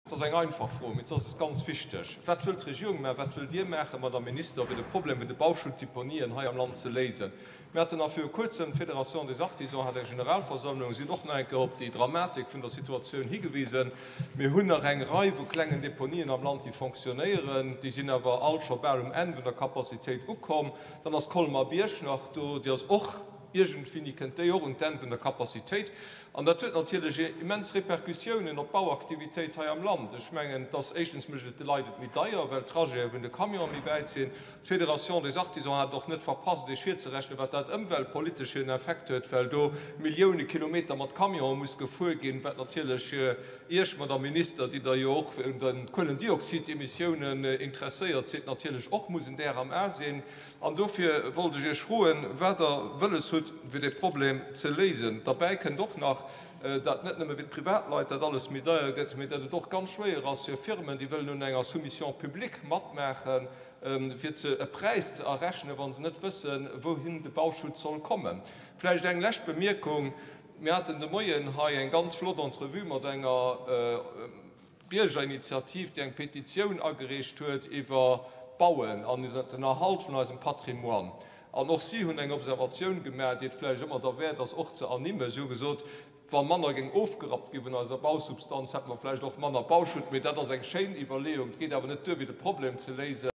Et ass eng einfach Fro, mee se ass ganz wichteg. Wat wëllt d'Regierung maachen, wat wëllt Dir maachen, Madame Minister, fir de Problem vun de Bauschuttdeponien hei am Land ze léisen? Mir haten nach viru Kuerzem, d'Fédération des Artisans hat eng Generalversammlung, si hunn och nach eng Kéier op déi Dramatik vun der Situatioun higewisen. Mir hunn nach eng Rei vu klengen Deponien am Land, déi fonctionnéieren, déi sinn awer all scho bal um Enn vun der Capacitéit ukomm. Dann ass Colmar-Bierg nach do, déi ass och, iergendwéini kënnt déi och un d'Enn vun der Capacitéit. An dat huet natierlech immens Repercussiounen op d'Bauaktivitéit hei am Land. Ech mengen, et ass, éischtens mécht et de Leit et méi deier, well d'Trajete vun de Camionen méi wäit sinn. D'Fédération des Artisans hat et och net verpasst, Iech virzerechnen, wat dat ëmweltpolitesch fir en Effekt huet, well do Millioune Kilometer mat Camionen muss gefuer ginn, wat natierlech Iech, Madame Minister, déi Der jo och un de Kuelendioxidemissiounen interesséiert sidd, natierlech och muss en Där am A sinn. An dofir wollt ech Iech froen, wat Der wëlles hutt, fir dee Problem ze léisen. Derbäi kënnt och nach, datt net nëmme fir d'Privatleit dat alles méi deier gëtt, mee datt et och ganz schwéier ass fir Firmen, déi wëllen un enger Soumission publique matmaachen, fir ze e Präis ze errechnen, wa se net wëssen, wouhin de Bauschutt soll kommen. Vläicht eng lescht Bemierkung, Mir haten de Moien hei eng ganz flott Entrevue mat enger Biergerinitiativ, déi eng Petitioun agereecht huet iwwer d'Bauen an den Erhalt vun eisem Patrimoine. An och si hunn eng Observatioun gemaach, déi et vläicht ëmmer derwäert ass och ze ernimmen. Si hu gesot, wa manner géing ofgerappt gi vun eiser Bausubstanz, hätte mer vläicht och manner Bauschutt. Mee dat ass eng schéin Iwwerleeung. Et geet awer net duer, fir de Problem ze léisen.